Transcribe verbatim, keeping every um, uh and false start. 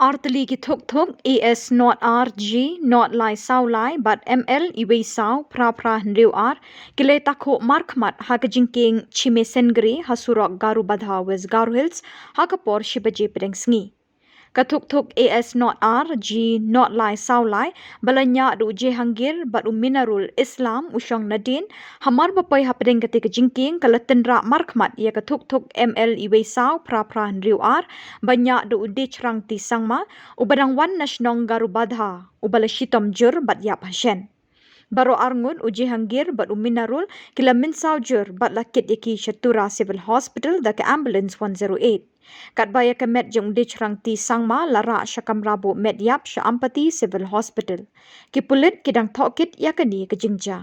Artylli ki thuk thuk AS nod ar G nod lai saw lai bad ML iwei saw phra phra hynriew ar ki la ïatakhuh markhmat ha ka jingkieng Chime Sengri ha surok Garubadha, West Garo Hills ha ka por shi baje pdeng sngi. Ka thuk thuk AS nod ar G nod lai saw lai ba la ñiah da u Jehangir bad u Minarul Islam u shong nadien, hamar ba poi hapdeng katei ka jingkieng ka la tynrah markhmat ïa ka thuk thuk ML iwei saw phra phra hynriew ar ba ñiah da u Dichrangti Sangma uba dang wan na shnong Garubadha, uba la shitom jur bad ïap hashen. Baroh arngut, u Jehangir bad u Minarul, ki la mynsaw jur bad la kit ïa ki sha Tura Civil Hospital da ka ambulance one zero eight. Katba ïa ka met jong u Dichrangti Sangma la rah sha kamra buh met ïap sha Ampati Civil Hospital. Ki pulit ki dang tohkit ïa kane ka jingjia.